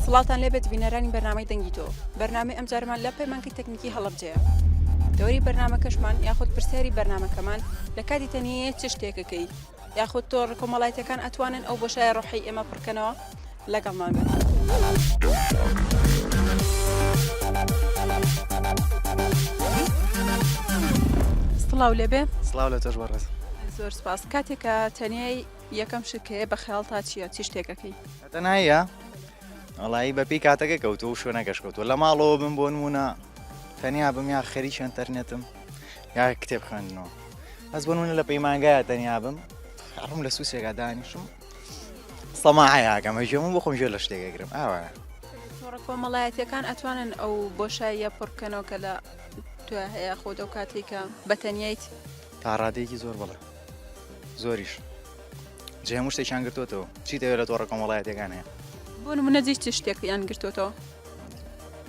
سڵاوتان لێبێت بینەرانی بەرنامەی دەنگی تۆ بەرنامەی ئەمجارمان لە پەیمانگەی تەکنیکی هەڵەبجەیە تەوەری بەرنامەکەشمان یاخود پرسیاری بەرنامەکەمان لە کاتی تەنیە چ شتێکەکەی یاخود تۆڕە کۆمەڵایەتیەکان ئەتوانن ئەو بۆشایە ڕۆحی ئێمە پڕکەنەوە لەگەڵمان بن. سڵاو لێبێ سڵاو لە تۆش بەڕێز زۆر سپاس کاتێک کە تەنیای یەکەم شت کە بە خەیاڵتا چییە چی شتێکەکەی تەنایە وەڵایی بەپێی کاتەکە کەوتووە و شوێنەکەش کەوتووە لە ماڵەوە بم بۆ نمونە تەنیا بم یا خەریکی ئەتەرنێتم یا کتێب خوێندنەوە بەس بۆ نمونە لە پەیمانگایە تەنیا بم ڕوم لە سوسێکا دانیشم سەماعەیەکەم هەژێم بۆ خۆم گوێ لە شتێک ئەگرم ئاوا تۆڕە کۆمەڵایەتیەکان ئەتوانن ئەو بۆشاییە پڕ بکەنەوە کە لە تۆ هەیە خۆت ئەو کاتێک کە بە تەنیایت تا ڕادەیەکی زۆر بەڵێ زۆریش جێ هەموو شتێکیان گرتوتەوە چی دەوێت لە تۆڕە کۆمەڵایەتەکان هەیە بۆ نمونە جێ چ شتێکیان گرتوتەوە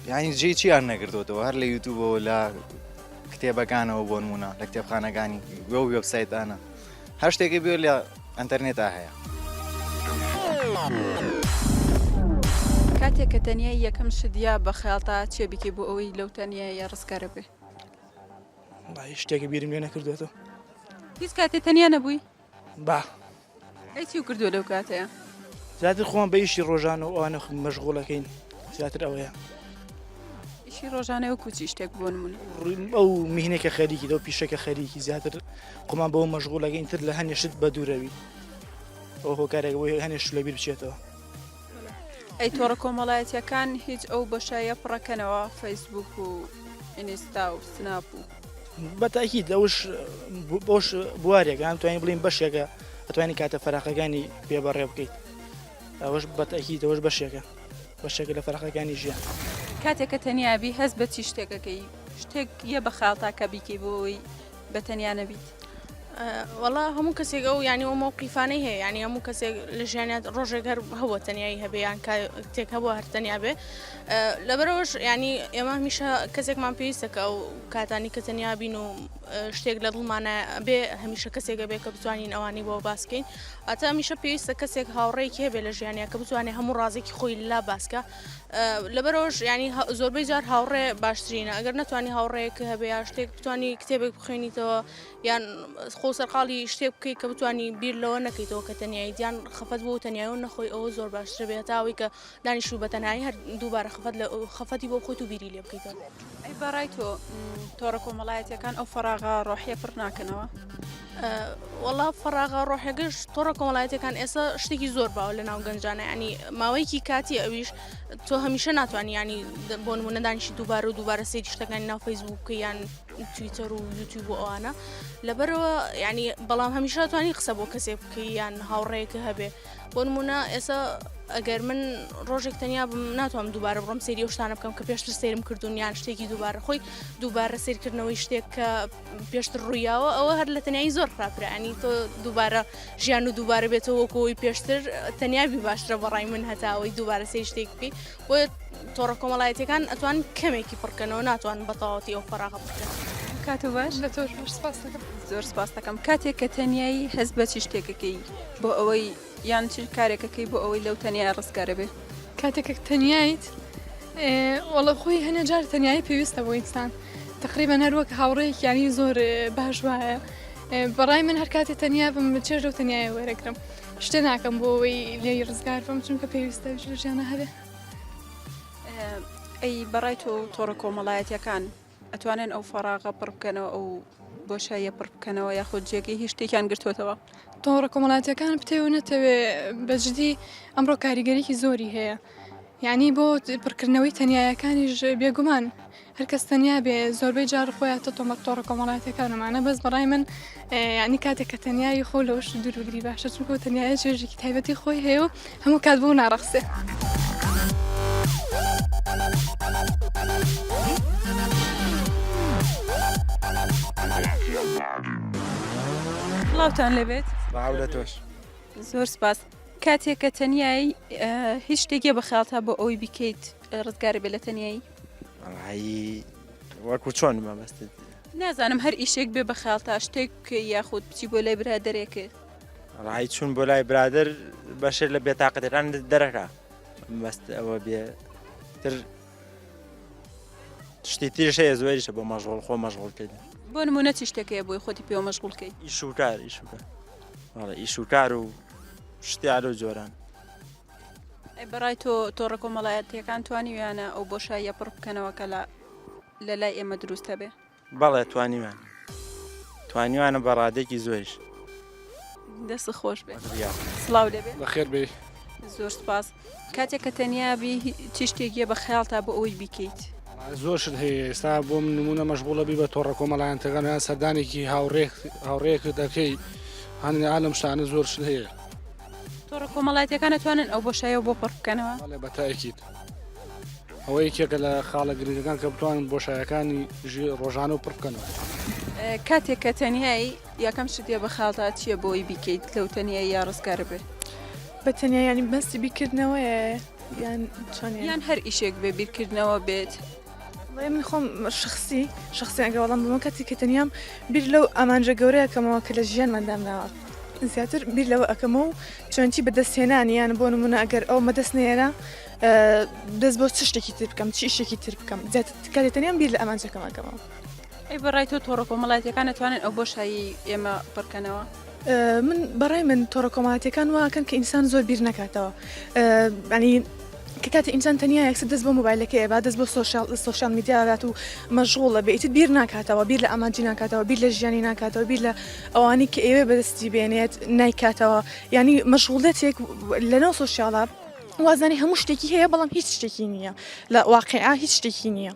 یعنی جێ چیان نەگرتوتەوە هەر لە یوتوبەوە لە کتێبەکانەوە بۆ نمونە لە کتێبخانەکانی وێ و وێبسایتانە هەر شتێکی بێ لە ئەتەرنێتا هەیە. کاتێک کە تەنیای یەکەم شت یا بە خەیاڵتا چێ بکەی بۆ ئەوەی لەو تەنیایە ڕزگارە بێ وەڵی شتێکە بیرم لێ نەکردوێتەوە هیچ کاتێ تەنیا نەبووی با ئەی چی کردووە لەو کاتەیە زیاتر خۆمان بە ئیشی ڕۆژانە و ئەوانە مەشغوڵەکەین زیاتر ئەوەیە ئیشی ڕۆژانە وەکو چی شتێک بۆ نمونە ئەو میهنێکە خەریکی دەو پیشەکە خەریکی زیاتر خۆمان بەوە مەشغوڵەکەین تر لە هەنێ شت بە دوورەوی ئەو هۆکارێک بۆ هەنێ شت لەبیر بچێتەوە ئەی تۆڕە کۆمەڵایەتیەکان هیچ ئەو بۆشاییە پڕەکەنەوە فەیسبوک و ئینستا و سناپ و. بە تاکید ئەوش بۆش بوارێکە ئەم توانین بڵین بەشێکە ئەتوانی کاتە فەراقەکانی پێ بەڕێ بکەیت ئەوەش بە تاکید ئەوەش بەشێکە بەشێکە لە فەراقەکانی ژیان. کاتێک کە تەنیا بی هەست بە چی شتێکەکەی شتێک یە بە خەیاڵتا کە بیکەی بۆ ئەوەی بە تەنیا نەبیت؟ وەڵا هەموو کەسێک ئەو یانی ئەو مەوقیفانەی هەیە یانی هەموو کەسێک لە ژیانیان ڕۆژێک هەر هەبووە تەنیایی هەبێ یان کاتێک هەبووە هەر تەنیا بێ لەبەرەوەش ینی ئێمە هەمیشە کەسێکمان پێویستە کە ئەو کاتانی کە تەنیا بین و شتێک لە دڵمانە بێ هەمیشە کەسێکە بێ کە بتوانین ئەوانی بۆ باسکەین ئەتە هەمیشە پێویستە کەسێک هاوڕێکی هەبێ لە ژیانیا کە بتوانێت هەموو ڕازێکی خۆی لا باسکە لەبەرەوەش ینی زۆربەی جار هاوڕێ باشترینە ئەگەر نەتوانی هاوڕێک هەبێ یا شتێک بتانی کتێبێک بخوێنیتەوە یان خۆ سەرقاڵی شتێک بکەیت کە بتانی بیر لەوە نەکەیتەوە کە تەنیاییت یان خەفەت بۆ تەنیایەوە نەخۆی ئەوە زۆر باشترە بێت تا ئەوەی کە دانیشوو بە تەنهایی هەر دووبارە خەفەت لە خەفەتی بۆ بخۆیت و بیری لێ بکەیتەوە. ئەی بەڕای تۆ تۆڕە کۆمەڵایەتیەکان ئەو فەراغە ڕۆحیە پڕ ناکەنەوە؟ وەڵا فەراغە ڕۆحەکەش تۆڕە کۆمەڵایەتەکان ئێستا شتێکی زۆر باوە لە ناو گەنجانە ینی ماوەیەکی کاتی ئەویش تۆ هەمیشە ناتوانانی ینی بۆ نمونە دانیشی دووبارە و دووبارە سەیری شتەکانی ناو فەیسبوک بکەی یان تویتەر و یوتیوب و ئەوانە لەبەرەوە ینی بەڵام هەمیشە توانی قسە بۆ کەسێک بکەی یان هاوڕێیەکە هەبێ بۆ نمونە ئێستا ئەگەر من ڕۆژێک تەنیا بم ناتوانم دووبارە بڕۆم سەیری ئەو شتانە بکەم کە پێشتر سەیرم کردوون یان شتێکی دووبارە خۆی دووبارە سیرکردنەوەی شتێک کە پێشتر ڕوویاوە ئەوە هەر لە تەنیایی زۆر خراپترە ینی تۆ دووبارە ژیان و دووبارە بێتەوە وەکەوەی پێشتر تەنیا بی باشترە بەڕای من هەتا ئەوەی دووبارە سەیری شتێک بکەی بۆیە تۆڕە کۆمەڵایەتیەکان ئەتوان کەمێکی پڕکەنەوە ناتوان بە تەواوەتی ئەو فەراغە پڕکەن. کاتت باش. لە تۆش باش سپاست دەکەم. زۆر سپاست دەکەم. کاتێک کە تەنیایی هەست بە چ شتێکەکەی بۆ ئەوەی یان چ کارێکەکەی بۆ ئەوەی لەو تەنیایە ڕزگارە بێ؟ کاتێک کە تەنیایت وەڵا خۆی هەنێ جار تەنیایی پێویستە بۆ ئینسان تقریبا هەر وەک هاوڕێیەکی یانی زۆر باش وایە بەڕای من هەر کاتێ تەنیا بم چێژ لەو تەنیایە وەرەگرم. شتێ ناکەم بۆ ئەوەی لێی ڕزگار بم چونکە پێویستە لە ژیانە هەبێ. ئەی بەڕای تۆ تۆڕە کۆمەڵایەتیەکان ئەتوانن ئەو فەراغە پڕ بکەنەوە ئەو بۆشاییە پڕ بکەنەوە یاخود جێگەی هیچ شتێکیان گرتووەتەوە؟ تۆڕە کۆمەڵایەتیەکان بتەوێ و نەتەوێ بەجدی ئەمڕۆ کاریگەریی زۆری هەیە یعنی بۆ پڕکردنەوەی تەنیایەکانیش بێگومان هەرکەس تەنیا بێ زۆربەی جار خۆیان تە تۆمەت تۆڕە کۆمەڵایەتەکانمانە بەس بەڕای من ینی کاتێک کە تەنیایی خۆ لەوەش دوور بگری باشە چونکە تەنیایە چێژێکی تایبەتی خۆی هەیە و هەموو کات بۆ ناڕەخسێ. سڵاوتان لێبێت. سڵاو لە تۆش. زۆر سپاس. کاتێک کە تەنیایی هیچ شتێکی بە خەیاڵتا بۆ ئەوەی بیکەیت ڕزگارە بێ لە تەنیایی؟ وەڵایی وەکو چۆن مەبەستت؟ نازانم هەر ئیشێک بێ بە خەیاڵتا شتێک بکەی یاخود بچی بۆ لای برادەرێکت. ڕای چون بۆ لای برادر بەشێک لە بێتاقەتەکان دەرەکە بەست ئەوە بێ تر شتی تریش هەیە زۆریشە بۆ مەشغوڵ خۆ مەشغوڵکردن. بۆ نموونە چ شتێک هەیە بۆی خۆتی پێوە مەشغوڵ کەی؟ ئیش و کار ئیش و کار بەڵێ ئیش و کار و شتی ئالەو جۆران. ئەی بەڕای تۆ تۆڕە کۆمەڵایەتییەکان توانیویانە ئەو بۆشاییە پڕ بکەنەوە کە لە لە لای ئێمە دروست هەبێ؟ بەڵێ توانیویانە توانیوانە بە ڕادەیەکی زۆریش. دەست خۆش بێت سڵاو لێبێ بەخێر بێی. زۆر سپاس کاتێک کە تەنیا بی چ شتێکیە بە خەیاڵتا بۆ ئەوەی بیکەیت؟ زۆر شت هەیە ئێستا بۆ من نمونە مەشغوڵە بی بە تۆڕە کۆمەڵایەتەکان یان سەردانێکی هاوڕێ هاوڕێیەکت دەکەی هەنێ ئالەم شتانە زۆر شت هەیە. تۆڕە کۆمەڵایەتیەکان ئەتوانن ئەو بۆشاییە بۆ پڕ بکەنەوە؟ بەڵێ بە تاکید ئەوە یەکێکە لە خاڵە گرنگەکان کە بتوانن بۆشایەکانی ڕۆژانە و پڕ بکەنەوە. کاتێک کە تەنیایی یەکەم شت دێ بە خەیاڵتا چییە بۆی بیکەیت لەو تەنیاییە ڕزگارت بێ؟ بە تەنیا یانی مەستی بیرکردنەوەیە یان چۆن یان؟ یان هەر ئیشێک بێ بیرکردنەوە بێت. وەڵای من خۆم شەخسی شەخسی ئەگەر وەڵام بەمەوە کاتێک کە تەنیام بیر لەو ئامانجە گەورە ئەکەمەوە کە لە ژیانمان دامناوە زیاتر بیر لەوە ئەکەمەوە و چۆنیەتی بەدەستهێنانی یان بۆ نمونە ئەگەر ئەو مەدەست نەهێنا دەست بۆ چ شتێکی تر بکەم چ ئیشێکی تر بکەم زیاتر کاتێ تەنیام بیر لە ئامانجەکەم ئەکەمەوە. ئەی بەڕای تۆ تۆڕە کۆمەڵایەتیەکان ئەتوانن ئەو بۆشایی ئێمە پڕکەنەوە؟ من بەڕای من تۆڕە کۆمەڵاتیەکان وا ئەکەن کە ئینسان زۆر بیر نەکاتەوە ینی کە کاتی ئینسان تەنیا یەکسەر دەست بۆ مۆبایلەکەی ئەبات دەست بۆ social social media ئەبات و مەشغوڵە بێ ئیتر بیر ناکاتەوە بیر لە ئامانجی ناکاتەوە بیر لە ژیانی ناکاتەوە بیر لە ئەوانەی کە ئەیەوێ بەدەستی بێنێت نایکاتەوە یعنی مەشغوڵێتێک لەناو social ا وازانی هەموو شتێکی هەیە بەڵام هیچ شتێکی نییە لە واقعا هیچ شتێکی نییە.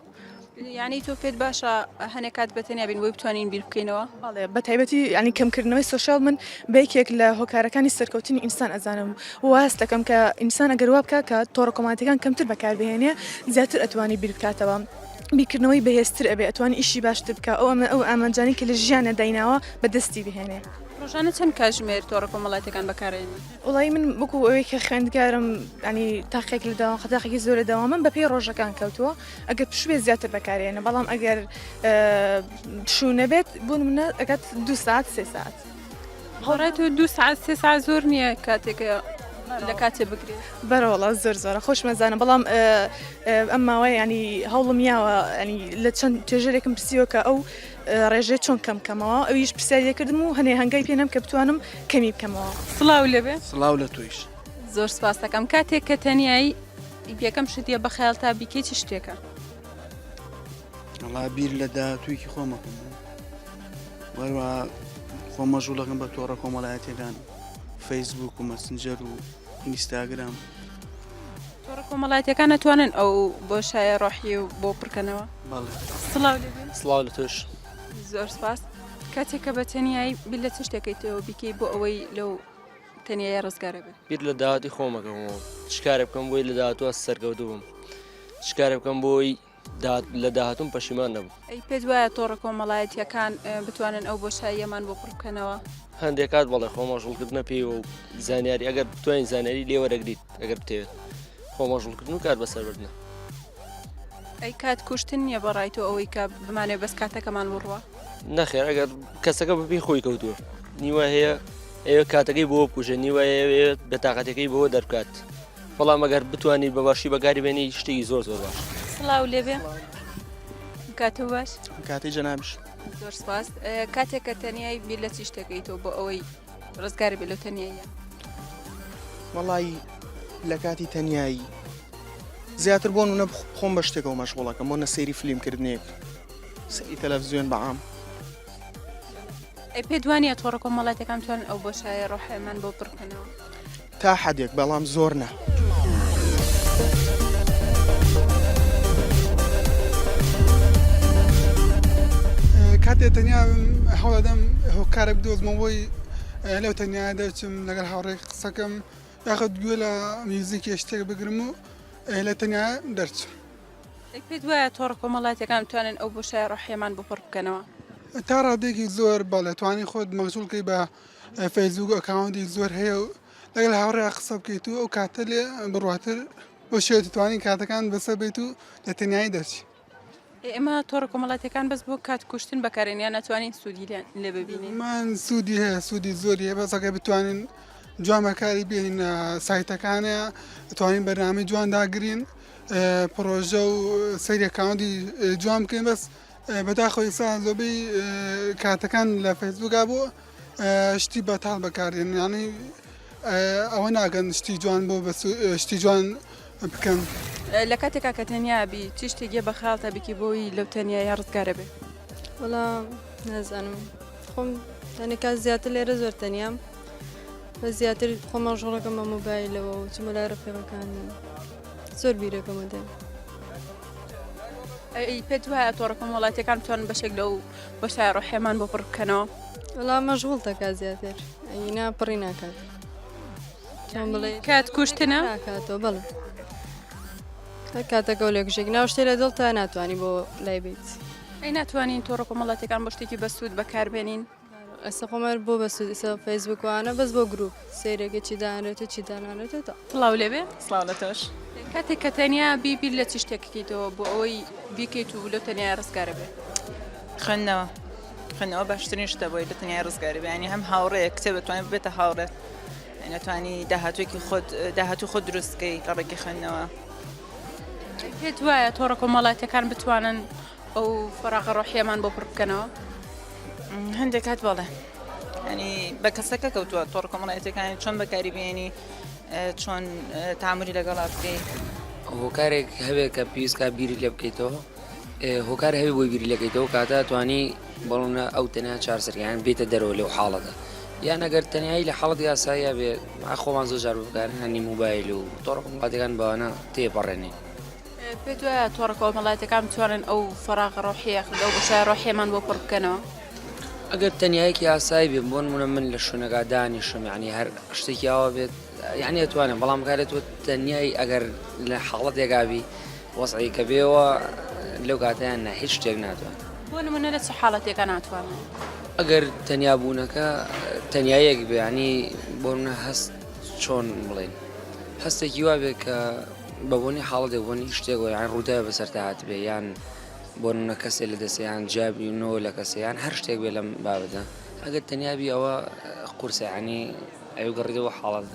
یانی تۆ پێت باشە هەنێ کات بە تەنیا بین بۆی بتوانین بیر بکەینەوە؟ بەڵێ بە تایبەتی یانی کەمکردنەوەی social من بە یەکێک لە هۆکارەکانی سەرکەوتنی ئینسان ئەزانم و هەست دەکەم کە ئینسان ئەگەر وا بکا کە تۆڕە کۆمەڵایەتیەکان کەمتر بەکاربهێنێ زیاتر ئەتوانی بیر بکاتەوە بیرکردنەوەی بەهێزتر ئەبێ ئەتوانی ئیشی باشتر بکا ئەو ئەو ئامانجانەی کە لە ژیانە دایناوە بەدەستی بهێنێ. ڕۆژانە چەند کاتژمێر تۆڕە کۆمەڵایەتیەکان بەکارئێنی؟ وەڵایی من وەکو ئەوەی کە خوێندکارم یانی تاقێک لە دەوام تاقێکی زۆر لە دەوامم بەپێی ڕۆژەکان کەوتووە ئەگەر پشوو بێت زیاتر بەکارێنە بەڵام ئەگەر پشوو نەبێت بۆ نمونە ئەگات دو ساعت سێ ساعت. بەڕای تۆ دو ساعت سێ ساعت زۆر نییە کاتێک لە کاتێ بگرێت؟ بەرەوەڵا زۆر زۆرە خۆشمەزانم بەڵام ئەم ماوەیە ینی هەوڵم یاوە ینی لە چەند توێژەرێکم پرسیوە کە ئەو ڕێژەی چۆن کەم کەمەوە ئەویش پرسیاری لێکردم و هەنێ هەنگای پێ نەم کە بتوانم کەمی بکەمەوە. سڵاو لێبێ. سڵاو لە تۆیش. زۆر سپاس دەکەم کاتێک کە تەنیایی یەکەم شت یە بە خەیاڵتا بیکەی چ شتێکە؟ وەڵا بیر لە داهاتوویەکی خۆم ئەکەمەوە وەروە خۆم مەشغوڵەکەم بە تۆڕە کۆمەڵایەتیەکان فەیسبوک و مەسنجەر و ئینستاگرام. تۆڕە کۆمەڵایەتیەکان ئەتوانن ئەو بۆشایە ڕۆحی و بۆ پڕکەنەوە؟ بەڵێ. سڵاو لێ بێ. سڵاو لە تۆش. زۆر سپاس. کاتێک کە بە تەنیایی بیر لە چ شتێکەی تۆ بیکەی بۆ ئەوەی لەو تەنیایە ڕزگارە بێ؟ بیر لە داهاتووی خۆم ئەکەمەوە چ کارێ بکەم بۆی لە داهاتووە سەرکەوتوو بم چ کارێ بکەم بۆی لە داهاتووم پەشیمان نەبم. ئەی پێت وایە تۆڕە کۆمەڵایەتییەکان بتوانن ئەو بۆشاییەمان بۆ پڕ بکەنەوە؟ هەندێک کات بەڵێ خۆ مەشغوڵکردنە پێیوە و زانیاری ئەگەر بتوانین زانیاری لێ وەرەگریت ئەگەر بتەوێت خۆ مەشغوڵکردن و کار بەسەربردنە. ئەی کات کوشتن نییە بە ڕای تۆ ئەوەی کە بمانەوێت بەس کاتەکەمان بڕوا؟ نەخێر ئەگەر کەسەکە بەپێی خۆی کەوتووە نیوە هەیە ئەوێ کاتەکەی بۆ بکوژێ نیوە هەیە بێتاقەتەکەی بۆ دەربکات بەڵام ئەگەر بتوانیت بە باشی بەکاری بێنی شتێکی زۆر زۆر باش. سڵاو لێبێ کاتو باش. کاتی جەنابیش. زۆر سپاس کاتێک کە تەنیای بیر لە چی شتێکەی تۆ بۆ ئەوەی ڕزگاری بێ لەو تەنیاییە؟ وەڵایی لە کاتی تەنیایی زیاتر بۆ نمونە خۆم بە شتێکەوە مەشغوڵەکەم بۆ نە سەیری فلیم کردنێک سەیری تەلەڤزیۆن بەعام. ئەی پێت وانییە تۆڕە کۆمەڵایەتیەکان بتوانن ئەو بۆشایە ڕۆحیەمان بۆ پڕ بکەنەوە؟ تا حەدێک بەڵام زۆر نا. کاتێ تەنیا بم هەوڵەدەم هۆکارێک بدۆزمەوە بۆی لەو تەنیا دەرچم لەگەڵ هاوڕێک قسەکەم یاخود گوێ لە میوزیکی شتێک بگرم و لە تەنیا دەرچم. ئەی پێت وایە تۆڕە کۆمەڵایەتیەکان بتوانن ئەو بۆشایە ڕۆحیەمان بۆ پڕ بکەنەوە؟ تا ڕادەیەکی زۆر بەڵێ توانی خۆت مەشغوڵ کەی بە فەیسبوک و ئەکاونتی زۆر هەیە و لەگەڵ هاوڕێ قسە بکەیت و ئەو کاتە لێ بڕواتر بۆ شێت توانی کاتەکان بەسەر بیت و لە تەنیایی دەرچی. ئێمە تۆڕە کۆمەڵاتیەکان بەس بۆ کات کوشتن بەکارێن یان ناتوانین سوودی لێ ببینین؟ من سوودی هەیە سوودی زۆری هەیە بەس ئەگەر بتوانین جوان بەکاری بێنین سایتەکانە توانین بەرنامەی جوان داگرین پڕۆژە و سەیری account ی جوان بکەین بەس بەداخەوە ئێستا زۆربەی کاتەکان لە فەیسبووکا بۆ شتی بەتاڵ بەکاردێن یانی ئەوە ناکەن شتی جوان بۆ شتی جوان بکەن. لە کاتێکا کە تەنیا بی چ شتێک یە بە خەیاڵتا بیکەی بۆی لەو تەنیایە ڕزگارە بێ؟ وەڵا نازانم خۆم هەنێ کات زیاتر لێرە زۆر تەنیام بە زیاتر خۆم مەشغوڵەکەم بە مۆبایلەوە و چمە لای ڕەفیقەکان زۆر بیرەکەمە دێن. ئەی پێت وایە تۆڕە کۆمەڵاتیەکان بتوانن بەشێک لەو بۆشایە ڕۆحیەمان بۆ پڕ بکەنەوە؟ وەڵا مەشغوڵ دەکات زیاتر ئەینا پڕی ناکات. چۆن بڵێ کات کوشتنە؟ ناکاتەوە بەڵێ هەر کاتەکە و لێکژێک ناو شتێ لە دڵتا ناتوانانی بۆ لای بیت. ئەی ناتوانین تۆڕە کۆمەڵاتیەکان بۆ شتێکی بەسوود بەکاربێنین؟ ئێستا خۆمەر بۆ بەسوود ئێستا فەیسبوک وانە بەس بۆ گروپ سەیرێکە چی دانرێت و چی دانانرێت و تا. سڵاو لێبێ. سڵاو لە تۆش. کاتێک کە تەنیا بی بیر لە چ شتێک بکەیتەوە بۆ ئەوەی بیکەیت و لەو تەنیایە ڕزگارت بێ؟ خوێندنەوە خوێندنەوە باشترین شتە بۆی لە تەنیای ڕزگاری بێ یانی هەم هاوڕێیە کتێب دەتوانێت ببێتە هاوڕێت یانی دەتوانی داهاتوویەکی خۆت داهاتوو خۆت دروست بکەی لە ڕێگەی خوێندنەوە. پێت وایە تۆڕە کۆمەڵاتیەکان بتوانن ئەو فەراغە ڕۆحیەمان بۆ پڕ بکەنەوە؟ هەندێک کات بەڵێ ینی بە کەسەکە کەوتووە تۆڕ کۆمەڵایەتەکانی چۆن بەکاری بێنی چۆن تعاملی لەگەڵا بکەیت. هۆکارێک هەبێت کە پێویستکە بیری لێ بکەیتەوە هۆکار هەبێ بۆی بیری لەکەیتەوە کاتە توانی بەڵونە ئەو تەنیا چارسەریان بێتە دەرەوە لەو حاڵەتە یان ئەگەر تەنایی لە حاڵەت یاساییە بێ خۆمان زۆر جار بەکارهێنانی موبایل و تۆڕە کۆمەڵاتیەکان بەوانە تێپەڕێنین. پێت وایە تۆڕە کۆمەڵایەتیەکان بتوانن ئەو فەراغە ڕۆحیە یاخود ئەو بۆشایە ڕۆحیەمان بۆ پڕ بکەنەوە؟ ئەگەر تەنیایەکی ئاسایی بێ بۆ نمونە من لە شوێنەکە دانیشم یعنی هەر شتێکی ئاوا بێت یعنی ئەتوانم بەڵام کارێت تۆ تەنیایی ئەگەر لە حاڵەتێکا بی وەزعی کە بێەوە لەو کاتەیان نا هیچ شتێک ناتوان. بۆ نمونە لە چ حاڵەتێکا ناتوانن؟ ئەگەر تەنیا بوونەکە تەنیایەک بێ یعنی بۆ نمونە هەست چۆن بڵێین هەستێکی وا بێ کە بە بۆنی حاڵەتێک بۆنی شتێک وە یان ڕووداوێ بەسەرتا هاتبێ یان بۆ نمونە کەسێ لە دەستێ یان جیابوونەوە لە کەسێ یان هەر شتێک بێ لەم بابەتە ئەگەر تەنیا بی ئەوە قورسە یانی ئەوێ گەڕیتەوە حاڵەت.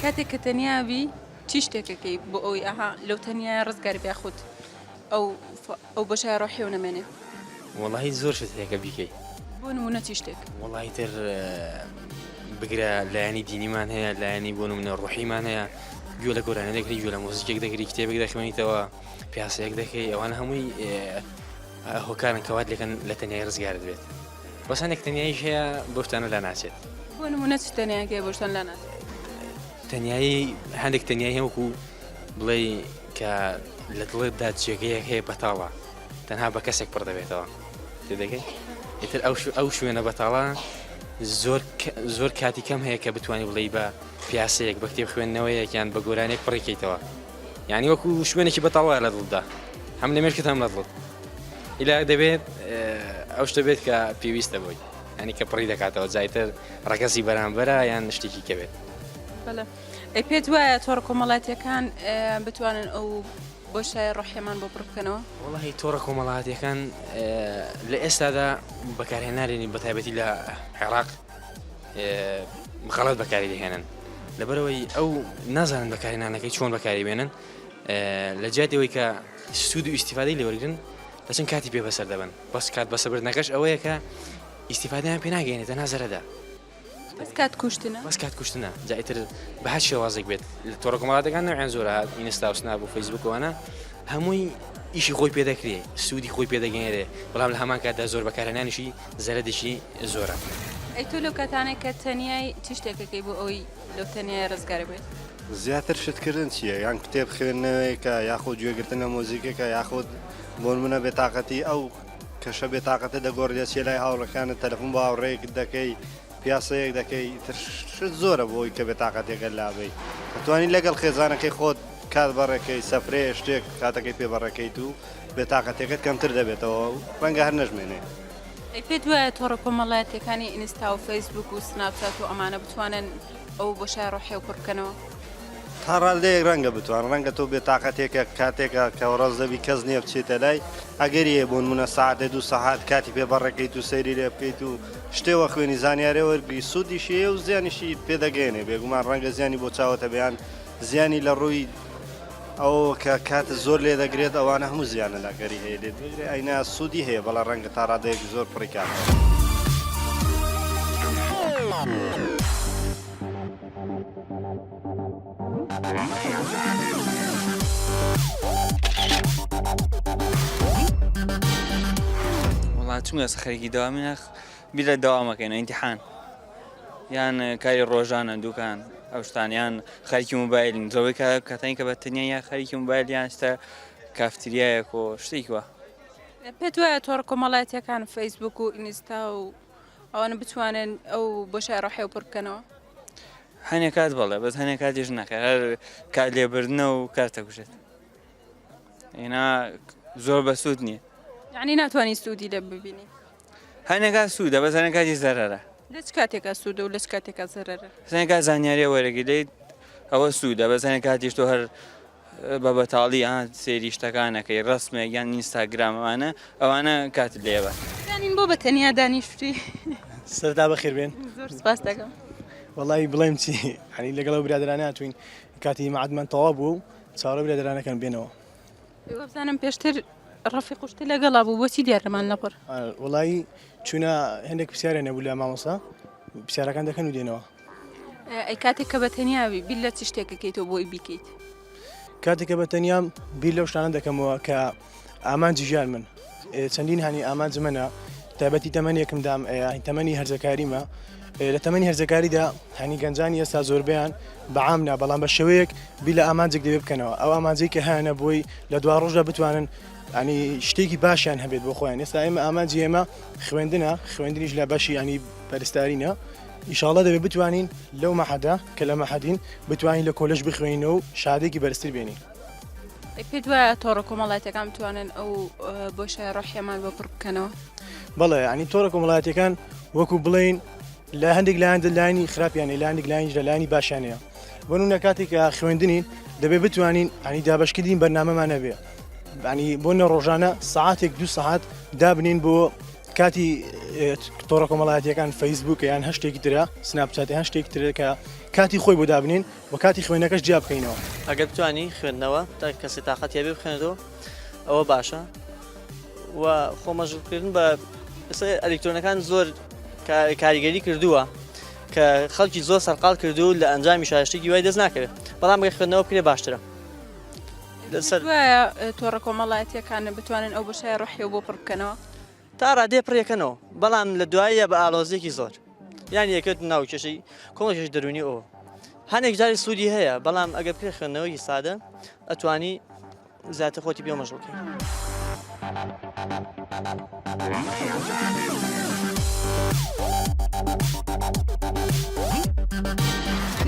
کاتێک کە تەنیا بی چی شتێک ئەکەی بۆ ئەوەی ئەها لەو تەنیایە ڕزگار بی یاخود ئەو ئەو بۆشایە ڕۆحیەو نەمێنێ؟ وەڵاهی زۆر شت هەیە کە بیکەی. بۆ نموونە چی شتێک؟ وەڵاهی تر بگرە لایەنی دینیمان هەیە لایەنی بۆ نمونە ڕۆحیمان هەیە گوێ لە گۆرانی دەگری گوێ لە مۆزیکێک دەگری کتێبێک دەخوێنیتەوە پیاسەیەک دەکەی ئەوانە هەمووی هۆکارن کەوات لەکەن لە تەنیای ڕزگارت بێت بەس هەندێک تەنیاییش هەیە بۆ شتانە لا ناچێت بۆ نمونە چ تەنیایەک هەیە بۆ شتان لا ناچێت؟ تەنیایی هەندێک تەنیایی هەیە وەکو بڵێ کە لە دڵتدا جێگەیەک هەیە بەتاڵە تەنها بە کەسێک پڕ دەبێتەوە تێدەگەی ئیتر ئەو ئەو شوێنە بەتاڵە زۆر زۆر کاتی کەم هەیە کە بتوانانی بڵێ بە پیاسەیەک بە کتێب خوێندنەوەیەک یان بە گۆرانێک پڕیکەیتەوە یعنی وەکو شوێنێکی بەتاڵە لە دڵدا هەم لە مێشکت هەم لە دڵت ئیلا دەبێت ئەو شتە بێت کە پێویستە بۆی ینی کە پڕی دەکاتەوە جایتر ڕەگەزی بەرامبەرە یان شتێکی کە بێت. بەڵێ ئەی پێت وایە تۆڕە کۆمەڵاتیەکان بتوانن ئەو بۆشای ڕۆحیەمان بۆ پڕ بکەنەوە؟ وەڵاهی تۆڕە کۆمەڵاتیەکان لە ئێستادا بەکارهێنارێنی بە تایبەتی لە عێراق غەڵەت بەکاری دەهێنن لەبەرەوەی ئەو نازانن بەکارهێنانەکەی چۆن بەکاری بێنن لە جیاتی ئەوەی کە سوود و ئیسیفادەی لێوەرگن دەچن کاتی پێ بەسەر دەبن بەس کات بەسەبردنەکەش ئەوەیە کە ئیسیفادەیان پێ ناگەێنێتە نازەرەدا بەس کات کوشتنە؟ بەس کات کوشتنە جا ئیتر بە هەر شێوازێک بێت لە تۆڕە کۆمەڵاتەکان نەوعیان زۆرە ئینستا و سناپ و فەیسبوک وانە هەمووی ئیشی خۆی پێ دەکرێ سوودی خۆی پێ دەگەیەنرێ بەڵام لە هەمان کاتدا زۆر بەکارهێنانیشی زەرەدێکی زۆرە. ئەی تۆ لەو کاتانەی کە تەنیای چ شتێک ئەکەی بۆ ئەوەی لەو تەنیایە ڕزگارت بێت؟ زیاتر شت کردن چییە؟ یان کتێب خوێندنەوەیەکە یاخود گوێگرتن لە مۆزیکێکە یاخود بۆ نمونە بێتاقەتی ئەو کەشە بێتاقەتە دەگۆڕی دەچیە لای هاوڕێکانت تەلەفۆن بۆ هاوڕێیەکت دەکەی پیاسەیەک دەکەی ئیتر شت زۆرە بۆ ئەوی کە بێتاقەتیەکەت لابەی دەتوانی لەگەڵ خێزانەکەی خۆت کات بەڕێکەی سەفرەیە شتێک کاتەکەی پێ بەڕێکەیت و بێتاقەتیەکەت کەمتر دەبێتەوە و ڕەنگە هەر نەژمێنێ. ئەی پێت وایە تۆڕە کۆمەڵایەتیەکانی ئینستا و فەیسبوک و سناپچات و ئەمانە بتوانن ئەو بۆشای ڕۆحیە پڕ بکەنەوە؟ تا ڕادەیەک ڕەنگە بتوان ڕەنگە تۆ بێتاقەتێکە کاتێکە کە ڕەز دەبی کەس نییە بچێتە لای ئەگەری هەیە بۆ نمونە ساعتێ دوو سەعات کاتی پێ بەڕێکەیت و سەیری لێ بکەیت و شتێ وەخوێنی زانیارێ وەرگری سوودیشی هەیە و زیانیشی پێدەگەیەنێ بێگومان ڕەنگە زیانی بۆ چاوەتە بەیان زیانی لە ڕووی ئەوەوە کە کاتت زۆر لێ دەگرێت ئەوانە هەموو زیانن ئەگەری هەیە لێت بگرێ ئەینا سوودی هەیە بەڵام ڕەنگە تا ڕادەیەک زۆر پڕی کاتەوە. وەڵا چونکە ئێستا خەریکی دەوامی ناخ بیر لە دەوامەکەین ئینتیحان یان کاری ڕۆژانە دوکان ئەو شتان یان خەریکی موبایلن زۆربەی کاتانی کە بە تەنیا یا خەریکی موبایل یان شتە کافتریایەک و شتێکی وا. پێت وایە تۆڕە کۆمەڵایەتیەکان فەیسبوک و ئینستا و ئەوانە بتوانن ئەو بۆشای ڕۆحی پڕ بکەنەوە؟ هەنێ کات بەڵێ بەس هەنێ کاتیش نەخێر هەر کات لێبردنە و کات دەکوژێت ئێنا زۆر بەسوود نییە. یعنی ناتوانانی سوودی لێ ببینی؟ هەنێ کات سوودە بەس هەنێ کاتی زەرەرە. لە چ کاتێکا سوودە و لە چ کاتێکا زەرەرە؟ هەنێ کات زانیاریە وەرەگیرێت ئەوە سوودە بەس هەنێ کاتیش تۆ هەر بە بەتاڵی ها سێری شتەکانەکەی ڕسمێک یان ئینستاگرام ئەوانە ئەوانە کاتت لێبە. زانین بۆ بە تەنیا دانیشتوی؟ سەرتا بەخێر بێن. زۆر سپاس دەکەم. وەڵی بڵێم چی هەنی لەگەڵ ئەو برادەرانە هاتوین کاتی مەعادمان تەواو بوو و چاوەڕێ برادەرانەکان بێنەوە. وابزانم پێشتر ڕەفیق و شتە لەگەڵا بوو بۆچی دیارەمان لەپڕ؟ وەڵایی چوونە هەندێک پرسیاریان هەبوو لە مامۆستا پرسیارەکان دەکەن و دێنەوە. ئەی کاتێک کە بە تەنیا بی بیر لە چ شتێکەکەیتەوە بۆی بیکەیت؟ کاتێک کە بە تەنیام بیر لەو شتانە دەکەمەوە کە ئامانجی ژیان من چەندین هەنی ئامانج منە تایبەتی تەمەنێکم دام تەمەنی هەرزەکاریمە لە تەمەنی هەرزەکاریدا هەنی گەنجانی ئێستا زۆربیان بەعام نا بەڵام بە شێوەیەک بیر لە ئامانجێک دەبێ بکەنەوە ئەو ئامانجەی کە هەیانە بۆی لە دوا ڕۆژدا بتوانن ینی شتێکی باشیان هەبێت بۆ خۆیان ئێستا ئێمە ئامانجی ئێمە خوێندنە خوێندنیش لە بەشی ینی پەرستارینە ئیشاڵە دەبێت بتوانین لەو مەحەدە کە لە مەحەدین بتوانین لە کۆلێژ بخوێنینەوە و شادێکی بەرزتر بێنین. پێت وایە تۆڕە کۆمەڵایەتەکان بتوانن ئەو بۆشای ڕۆحیەمان بۆ پڕ بکەنەوە؟ بەڵێ ینی تۆڕە کۆمەڵایەتەکان وەکو بڵین لە هەندێک لایەن لایەنی خراپیان هەیە لە هەندێک لایەنیش لە لایەنی باشیان هەیە بۆ نمونە کاتێک کە خوێندنین دەبێت بتوانین ینی دابەشکردین بەرنامەمان هەبێ ینی بۆ نە ڕۆژانە ساعتێک دو ساعت دابنین بۆ کاتی تۆڕە کۆمەڵایەتیەکان فەیسبوک یان هەر شتێکی ترە سناپچات یان شتێکی ترە کە کاتی خۆی بۆ دابنین و کاتی خوێنەکەش جیا بکەینەوە. ئەگەر بتوانی خوێندنەوە تا کەسێ تاقەتی هەبێ بخوێنێتەوە ئەوە باشە و خۆ مەشغوڵکردن بە ئێستا ئەلیکترۆنەکان زۆر کاریگەری کردووە کە خەڵکی زۆر سەرقاڵ کردو لە ئەنجامی شاشتێکی وای دەست ناکەوێت بەڵام گەر خوێندنەوە بکرێ باشترە لەسەر وایە تۆڕە کۆمەڵایەتیەکان بتوانن ئەو بەشای ڕۆحیەوە بۆ پڕ بکەنەوە تا ڕادێ پڕیەکەنەوە بەڵام لە دواییە بە ئالۆزیەکی زۆر یان یەکەوت ناو کێشەی کۆمەڵێک دەروونی ئەوە هەنێک جاری سوودی هەیە بەڵام ئەگەر بکرێ خوێندنەوەی سادە ئەتوانی زیاتر خۆتی پێ مەشغوڵ کەی.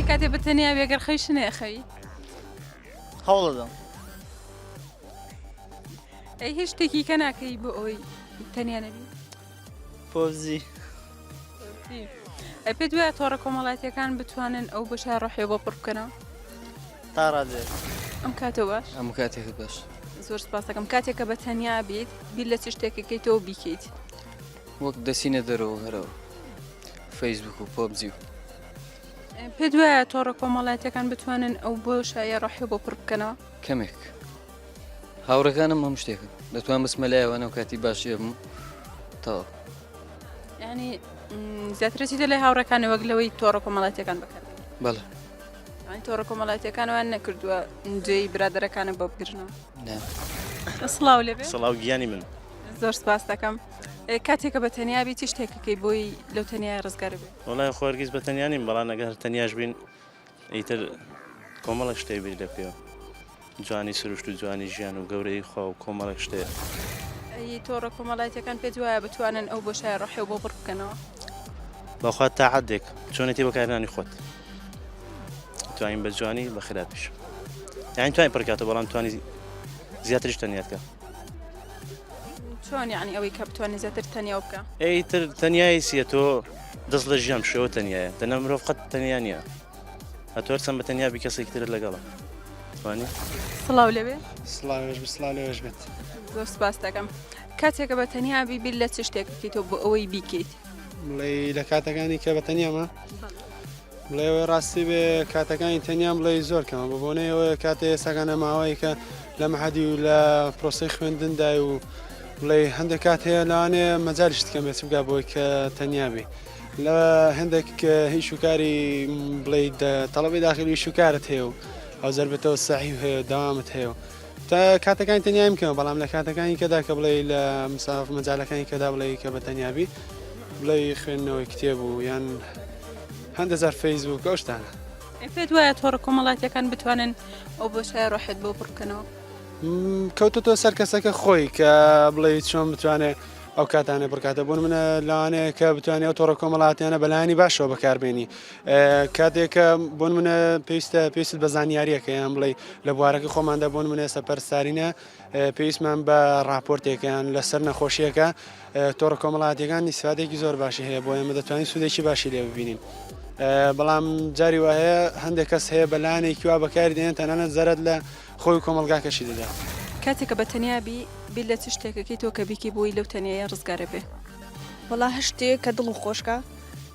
کاتێ بە تەنیا بێ گەر خەوی شنێ خەوی هەوڵدەدەم ئەی هیچ شتێکی کە ناکەی بۆ ئەوەی تەنیا نەبی پۆبجی ئەی پێت وایە تۆڕە کۆمەڵایەتیەکان بتوانن ئەو بەشە ڕۆحیە بۆ پڕ بکەنەوە؟ تا ڕادەیەک. ئەم کاتە باش؟ ئەم کاتێکت باش. زۆر سپاس دەکەم کاتێک کە بە تەنیا بیت بیر لە چ شتێکەکەیتەوە بیکەیت؟ وەک دەچینە دەرەوە هەرەوە فەیسبوک و پۆبجی و. پێت وایە تۆڕە کۆمەڵایەتیەکان بتوانن ئەو بۆشاییە ڕۆحیە بۆ پڕ بکەنەوە؟ کەمێک. هاوڕێکانم هەموو شتێکن دەتوان بچمە لایەوە نەو کاتی باشی هەبم تەواو. ینی زیاتر چیتە لای هاوڕێکانی وەک لەوەی تۆڕە کۆمەڵاتیەکان بکەن بەڵێ تۆڕە کۆمەڵاتیەکان وان نەکردووە جێی برادەرەکانە بۆ بگرنەوە سڵاو لێ سڵاو گیانی من زۆر سپاس دەکەم کاتێکە بە تەنیا بی چ شتێکەکەی بۆی لەو تەنیا ڕزگار بێ وڵای خۆرگیز بە تەنیا نیم بەڵام ئەگەر تەنیاش بین ئیتر کۆمەڵێک شتێک بیر دەکەیەوە جوانی سروشت و جوانی ژیان و گەورەی خوا و کۆمەڵێک شتێ. ئەی تۆڕە کۆمەڵایەتیەکان پێت وایە بتوانن ئەو بۆشایە ڕۆحیە بۆ پڕ بکەنەوە؟ بەخوا تا حدێک چۆنێتی بەکارهێنانی خۆت توانین بە جوانی بە خراپیش یانی توانین پڕکاتەوە بەڵام توانی زیاتریش تەنیات کە چۆن یعنی ئەوەی کە بتوانێت زیاتر تەنیا بکە ئەی تر تەنیایی سیە تۆ دەست لە ژیان شێوە تەنیایە تەنە مرۆڤ قەت تەنیا نییە. ئەتۆ هەرچەند بە تەنیا بی کەسێکی ترت لەگەڵە وانیە؟ سڵاو لێبێ. سڵاو لێش بێت سڵاو لێوەش بێت. زۆر سپاست دەکەم. کاتێکە بە تەنیا بی بیر لە چ شتێک بکەیتەوە بۆ ئەوەی بیکەیت؟ بڵێی لە کاتەکانی کە بە تەنیامە؟ بڵێ ئەوەی ڕاستی بێ کاتەکانی تەنیام بڵێ زۆر کەمە بە بۆنەی ئەوەیە کاتێ ئێستاکانە ماوەیەکە لە مەحەدی و لە پرۆسەی خوێندندای و بڵێ هەندێک کات هەیە لەوانەیە مەجالیشت کەم بێت چ بگا بۆی کە تەنیا بی لە هەندێک هیچ و کاری بڵێ تەڵەبی داخلی ئیش و کارت هەیە و ئەو زەربەتەوە سەعی هەیە و دەوامت هەیە و تا کاتەکانی تەنیایم کەمە بەڵام لە کاتەکانی کەدا کە بڵێ لە مساف مەجالەکانی کەدا بڵێ کە بە تەنیا بی بڵێ خوێندنەوەی کتێب و یان هەندە جار فەیسبوک ئەو شتانە. پێت وایە تۆڕە کۆمەڵاتیەکان بتوانن ئەو بۆشایە ڕۆحیت بۆ پڕ بکەنەوە؟ کەوتۆتەوە سەر کەسەکە خۆی کە بڵێ چۆن بتوانێت ئەو کاتانە بڕکاتە بۆ منە لەوانەیە کە بتوانێت ئەو تۆڕە کۆمەڵاتیانە بەلایانی باشەوە بەکاربێنی کاتێک کە بۆ منە پێویستە پێویست بە زانیاریەکە یان بڵێ لە بوارەکە خۆماندا بۆ منە ئێستا پەرستارینە پێویستمان بە راپۆرتێکیان لەسەر نەخۆشیەکە تۆڕە کۆمەڵاتیەکان ئیسفادێکی زۆر باشی هەیە بۆ ئێمە دەتوانین سوودێکی باشی لێ ببینین بەڵام جاری وا هەیە هەندێک کەس هەیە بەلایەنێکی وا بەکاری دێن تەنانەت زەرەد لە خۆی و کۆمەڵگاکەشی دەدا. کاتێک کە بە تەنیا بی بیر لە چ شتێک ئەکەیتەوە کە بیکەی بۆی لەو تەنیایە ڕزگارت بێ؟ وەڵا هەر شتێک کە دڵت خۆش کا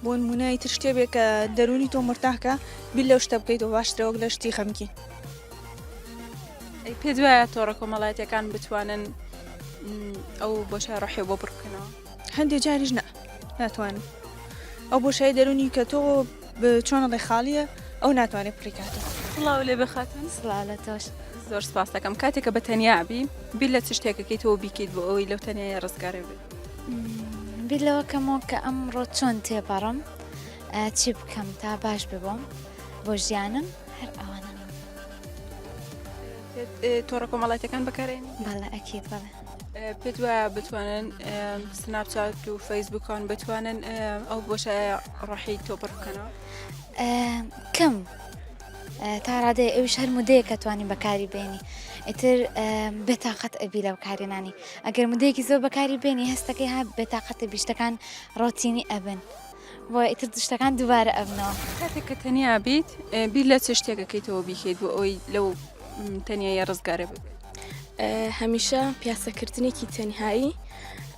بۆ نموونە ئیتر شتێ بێ کە دەروونی تۆ مورتاح کا بیر لەو شتە بکەیتەوە باشترە وەک لە شتی خەمگین. ئەی پێت وایە تۆڕە کۆمەڵایەتیەکان بتوانن ئەو بۆشای ڕۆحیە بۆ پڕ بکەنەوە؟ هەندێک جاریش نا ناتوانن ئەو بۆشای دەروونی کە تۆ چۆن ئەڵێ خاڵیە ئەو ناتوانێت پڕی کاتەوە. سڵاو لێ بێ خاتوون. سڵاو لە تۆش. زۆر سپاس دەکەم کاتێک کە بە تەنیا بی بیر لە چ شتێک ئەکەیتەوە بیکەیت بۆ ئەوەی لەو تەنیایە ڕزگارت بێت؟ بیر لەوە کەمەوە کە ئەمڕۆ چۆن تێپەڕم چی بکەم تا باش ببم بۆ ژیانم هەر ئەوانە. تۆڕە کۆمەڵاتەکان بەکارێنی؟ بەڵێ ئەکید بەڵێ. پێت وایە بتوانن سناپچات و فەیسبوکان بتوانن ئەو بۆشایە ڕۆحی تۆ پڕ بکەنەوە؟ کەم تا ڕادەیە ئەویش هەر مدەیە کە توانی بەکاری بێنی ئیتر بێتاقەت ئەبی لە بەکارێنانی ئەگەر مدەیەکی زۆر بەکاری بێنی هەستەکەی ها بێتاقەتە بیشتەکان ڕۆتینی ئەبن. بۆیە ئیتر شتەکان دووبارە ئەبنەوە. کاتێک کە تەنیا بیت بیر لە چ شتێک ئەکەیتەوە بیکەیت بۆ ئەوەی لەو تەنیایە ڕزگارت ببێت؟ هەمیشە پیاسەکردنێکی تەنهایی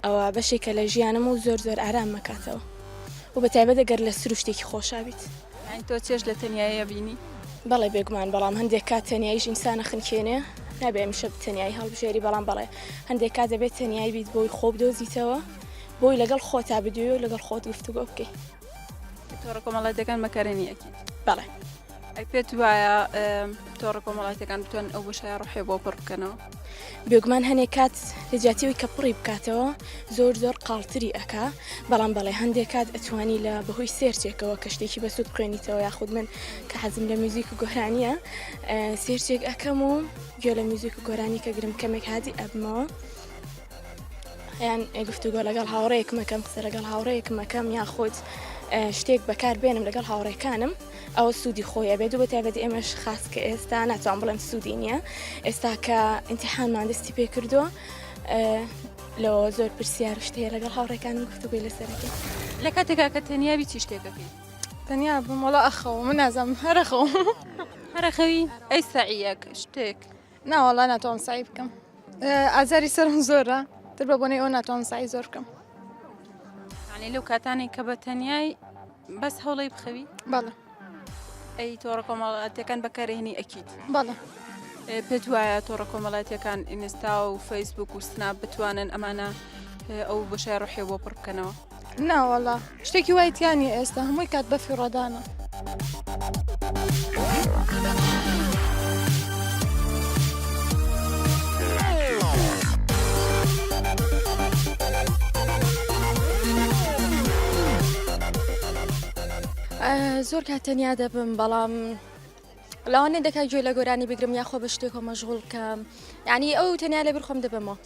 ئەوە بەشێکە لە ژیانم و زۆر زۆر ئاراممەکاتەوە و بە تایبەت ئەگەر لە سروشتێکی خۆشا بیت. یانی تۆ چێژ لە تەنیایی ئەبینی؟ بەڵێ بێگومان بەڵام هەندێک کات تەنیاییش ئینسان ئەخنکێنێ نابێ هەمیشە تەنیایی هەڵبژێری بەڵام بەڵێ هەندێک کات دەبێت تەنیایی بیت بۆی خۆ بدۆزیتەوە بۆی لەگەڵ خۆتا بدوێ و لەگەڵ خۆت گفتوگۆ بکەی. تۆڕە کۆمەڵایەتیەکان بەکارێنی ئەکید؟ بەڵێ. ئەی پێت وایە تۆڕە کۆمەڵایەتیەکان بتوانن ئەو بۆشایە ڕۆحیە بۆ پڕ بکەنەوە؟ بێگومان هەنێک کات لە جیاتی ئەوەی کە پڕی بکاتەوە زۆر زۆر قاڵتری ئەکا بەڵام بەڵێ هەندێک کات ئەتوانی لە بەهۆی search ێکەوە کە شتێکی بەسوود بخوێنیتەوە یاخود من کە حەزم لە میوزیک و گۆرانیە search ێک ئەکەم و گوێ لە میوزیک و گۆرانی کە گرم کەمێک هادی ئەبمەوە یان گفتوگۆ لەگەڵ هاوڕێیەکم ئەکەم قسە لەگەڵ هاوڕێیەکم ئەکەم یاخود شتێک بەکار بێنم لەگەڵ هاوڕێکانم ئەوە سوودی خۆی ئەبێت و بە تایبەتی ئێمەش خاس کە ئێستا ناتوان بڵێم سوودی نییە ئێستا کە ئیمتیحانمان دەستی پێ کردووە لەوە زۆر پرسیار شت هەیە لەگەڵ هاوڕێکانم گفتوگۆی لەسەرەکەی لە کاتێکا کە تەنیا بی چی شتێکەکەی تەنیا بم وەڵا ئەخەوم من نازانم هەرەخەوم هەرەخەوی ئەی سەعیەک شتێک ناوەڵا ناتوانم سەعی بکەم ئازاری سەرم زۆرە تر بە بۆنەی ئەو ناتوانم سەعی زۆر بکەم یعنی لەو کاتانێک کە بە تەنیای بەس هەوڵی بخەوی بەڵێ ئەی تۆڕە کۆمەڵاتیەکان بەکارهێنی ئەکید بەڵێ پێت وایە تۆڕە کۆمەڵاتیەکان ئینستا و فەیسبوک و سناپ بتوانن ئەمانە ئەو بەشای ڕحێ بۆ پڕ بکەنەوە ناوەڵا شتێکی وای تیا نیە ئێستا هەمووی کات بە فیڕۆدانە. زۆر کات تەنیا دەبم بەڵام لەوانەیە دەکات گوێ لە گۆرانی بگرم یاخۆ بە شتێکەوە مەشغوڵ بکەم یعنی ئەو تەنیا لەبیر خۆم دەبەمەوە.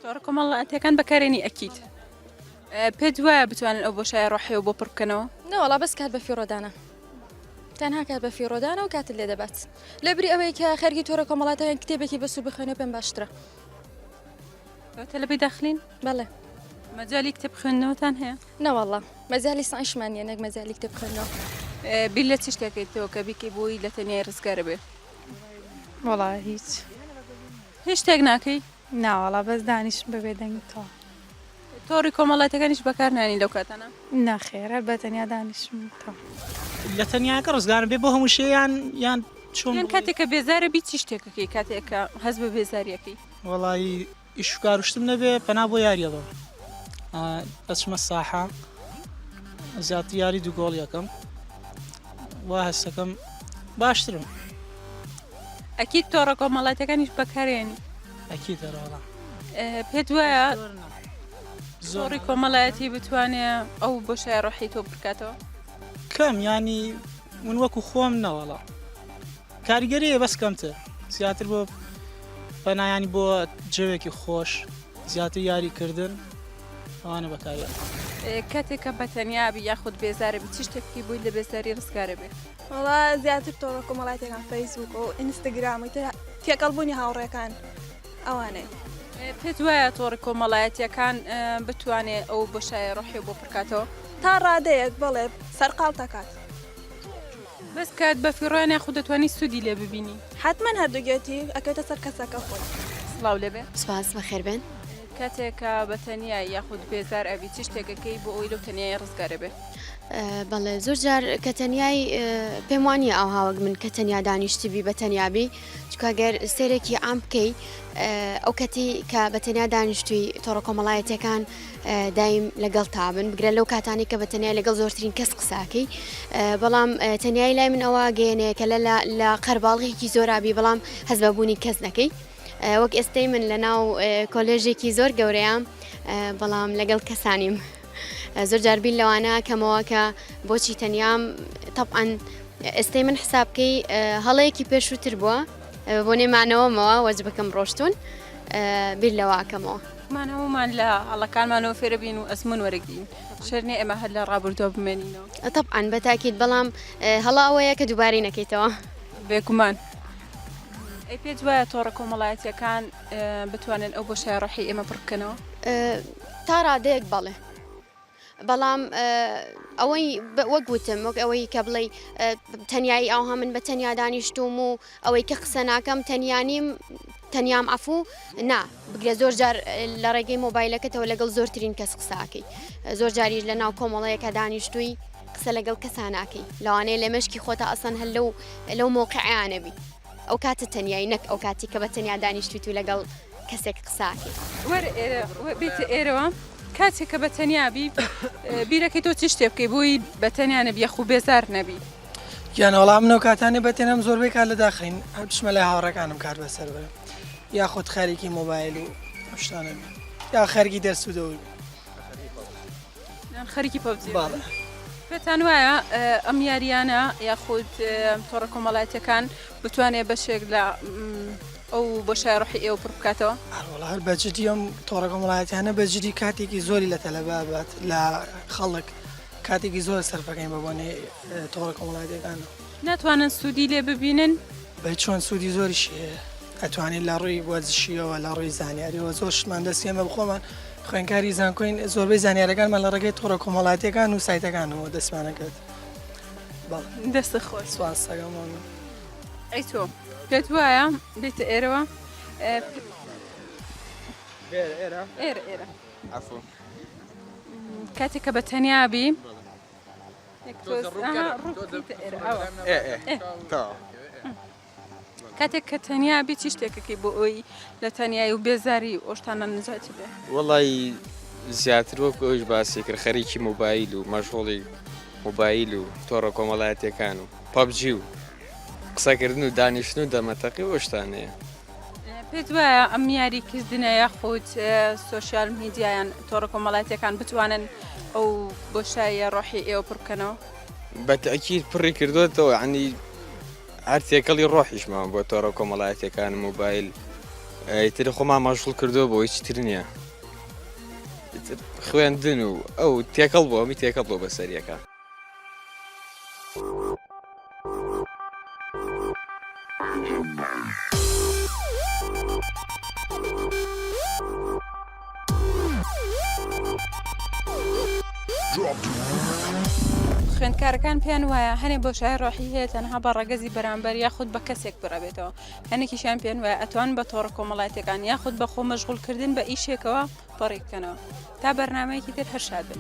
تۆڕە کۆمەڵاتیەکان بەکارێنی ئەکید پێت وایە بتوانن ئەو بۆشایە ڕۆحیەوە بۆ پڕ بکەنەوە؟ نەوەڵا بەس کات بە فیڕۆدانە تەنها کات بە فیڕۆدانە و کاتت لێ دەبات لەبری ئەوەی کە خەرگی تۆڕە کۆمەڵاتەکان کتێبێکی بەسوود بخوێنێ پێم باشترە. تەلەبەی داخلین؟ بەڵێ. مەجالی کتێب خوێندنەوەتان هەیە؟ نەوەڵا مەجالی سەعیشمان نییە نەک مەجالی کتێب خوێندنەوە. بیر لە چ شتێکەیتەوە کە بیکەی بۆی لە تەنیای ڕزگارە بێ؟ وەڵا هیچ. هیچ شتێک ناکەی؟ ناوەڵا بەس دانیشم بە بێدەنگی تەواو. تۆڕی کۆمەڵاتەکانیش بەکار نانی لەو کاتانە؟ نەخێر هەر بە تەنیا دانیشم تەواو. لە تەنیاکە ڕزگارم بێ بۆ هەموو شێ یان یان چۆن؟ یان کاتێک کە بێزارە بی چی شتێکەکەی کاتێک کە هەست بە بێزاریەکەی؟ وەڵایی ئیش و کار و شتم نەبێ پەنا بۆ یاری ئەبەم ئەچمە ساحە زیاتر یاری دوو گۆڵ یەکەم وا هەستەکەم باشترم. ئەکید تۆڕە کۆمەڵاتیەکانیش بەکارێنی؟ ئەکید ئەرەوەڵا. پێت وایە زۆری کۆمەڵایەتی بتوانێ ئەو بۆشای ڕۆحی تۆ بکاتەوە؟ کەم ینی من وەکو خۆم نەوەڵا کاریگەریە بەس کەمتر زیاتر بۆ پەنایانی بۆ جەوێکی خۆش زیاتر یاری کردن ئەوانە بەکاریان. کاتێک کە بە تەنیا بی یاخود بێزارە بی چ شتێک بکەی بۆی لە بێزاری ڕزگارە بێ؟ وەڵا زیاتر تۆڕە کۆمەڵایەتیەکان فەیسبوک و ئینستاگرام و ئیتر تێکەڵ بوونی هاوڕێکان ئەوانەیە. پێت وایە تۆڕی کۆمەڵایەتیەکان بتوانێ ئەو بۆشایە ڕۆحیە بۆ پڕکاتەوە؟ تا ڕادەیەک بەڵێ سەرقاڵ دەکات. بەس کات بەفیڕۆیان یاخود دەتوانی سوودی لێ ببینی؟ حەتمەن هەردووکیەتی ئەکەوێتە سەر کەسەکە خۆی. سڵاو لێبێ. سوپاس بەخێربێن. کاتێک کە بە تەنیای یاخود بێزار ئەبی چ شتێک ئەکەی بۆ ئەوەی لەو تەنیایە ڕزگارت بێ؟ بەڵێ زۆر جار کە تەنیای پێم وانییە ئاوها وەک من کە تەنیا دانیشتبی بە تەنیا بی چونکە گەر سەیرێکی عام بکەی ئەو کەتی کە بە تەنیا دانیشتووی تۆڕە کۆمەڵایەتیەکان دایم لەگەڵ تابن بگرە لەو کاتانی کە بە تەنیا لەگەڵ زۆرترین کەس قساکەی بەڵام تەنیای لای من ئەوە گەێنێ کە لە لە قەرباڵغێکی زۆرابی بەڵام هەز بە بوونی کەس نەکەی وەک ئێستەی من لە ناو کۆلێژێکی زۆر گەورەیە بەڵام لەگەڵ کەسانیم زۆر جار بیر لەوانە کەمەوە کە بۆچی تەنیام تەبعەن ئێستەی من حسابکەی هەڵەیەکی پێشووتر بووە بۆ نێمانەوەمەوە وەجبەکەم ڕۆشتون بیر لەوەکەمەوە. مان هەموومان لە هەڵەکانمانەوە فێرە بین و ئەزموون وەرەگرین شەر نییە ئێمە هەر لە ڕابردووە بمێنینەوە. تەبعەن بە تاکید بەڵام هەڵە ئەوەیە کە دووبارەی نەکەیتەوە. بێگومان. ئەی پێت وایە تۆڕە کۆمەڵایەتییەکان بتوانن ئەو بۆشایە ڕۆحیەی ئێمە پڕ بکەنەوە؟ تا ڕادەیەک بەڵێ. بەڵام ئەوەی وەک وتم وەک ئەوەی کە بڵێ تەنایی ئاوها من بە تەنیا دانیشتوم و ئەوەی کە قسە ناکەم تەنیا نیم تەنیام عەفوو نا بگرە زۆر جار لە ڕێگەی مۆبایلەکەتەوە لەگەڵ زۆرترین کەس قساکەی زۆر جاریش لە ناو کۆمەڵەیەکە دانیشتووی قسە لەگەڵ کەساناکەی لەوانەیە لە مشکی خۆتا ئەسەن هەر لەو لەو مۆقعیانە بی ئەو کاتە تەنیایی نەک ئەو کاتی کە بە تەنیا دانیشتویت و لەگەڵ کەسێک قساکەی. وەرە ئێرە بێتە ئێرەوە کاتێک کە بە تەنیا بی بیرەکەی تۆ چ شتێ بکەی بۆی بە تەنیا نەبی یاخو بێزار نەبی؟ گیان وەڵا من ئەو کاتانەی بە تەنیام زۆربەی کات لە داخین هەر بچمە لای هاوڕێکانم کات بەسەر بەرم یاخود خەریکی مۆبایل و ئەو شتانە بم یا خەریکی دەرس و دەور بم. یان خەریکی پەبجی بەڵێ. پێتان وایە ئەم یاریانە یاخود تۆڕە کۆمەڵایەتیەکان بتوانێت بەشێک لە ئەو بۆشای ڕۆحی ئێوە پڕ بکاتەوە؟ وەڵا هەر بە جدی ئەم تۆڕە کۆمەڵایەتیانە بە جدی کاتێکی زۆری لە تەلەبە ئەبات لە خەڵک کاتێکی زۆر سەرفەکەین بە بۆنەی تۆڕە کۆمەڵایەتیەکانەوە. ناتوانن سوودی لێ ببینن؟ بەی چۆن سوودی زۆریشی هەیە ئەتوانین لە ڕووی وەرزشیەوە لە ڕووی زانیاریەوە زۆر شتمان دەست ئێمە بخۆمان خوێنکاری زانکۆین زۆربەی زانیارەکانمان لە ڕێگەی تۆڕە کۆمەڵاتیەکان و سایتەکانەوە دەستمانەکەت دەست خۆش سواس دەکەم مەمنون. ئەی تۆ پێت وایە بێتە ئێرەوە؟ ئێرە ئێرە ئێرە کاتێک کە بە تەنیا بی کاتێک کە تەنیا بی چی شتێکەکەی بۆ ئەوی لە تەنیایی و بێزاری ئۆشتانە نجاتی بێ وەڵی زیاتر وەک ئەوش باسی کرد خەریکی مۆبایل و مەشغوڵی مۆبایل و تۆڕە کۆمەڵایەتیەکان و پەبجی و قسەکردن و دانیشتن و دەمەتەقی و شتانەیە. پێت وایە ئەم یاری کردنە یاخود سۆشیال میدیایان تۆڕە کۆمەڵاتیەکان بتوانن ئەو بۆشاییە ڕۆحی ئێوە پڕ بکەنەوە؟ بە تەئکید پڕی کردوێتەوە ینی هەر تێکەڵی ڕۆحیشمان بۆ تۆڕە کۆمەڵایەتیەکان و مۆبایل ئیتر خۆمان مەشغوڵ کردووە بۆ هیچ تر نییە خوێندن و ئەو تێکەڵ بۆ ئەمی تێکەڵ بۆ بەسەریەکە. خوێندکارەکان پێیان وایە هەنێ بۆشای ڕۆحی هەیە تەنها بە ڕەگەزی بەرامبەر یاخود بە کەسێک بڕەبێتەوە هەنێکیشیان پێیان وایە ئەتوان بە تۆڕە کۆمەڵایەتیەکان یاخود بە خۆ مەشغوڵکردن بە ئیشێکەوە پەڕی بکەنەوە تا بەرنمەیەکی تر هەر شاد بن.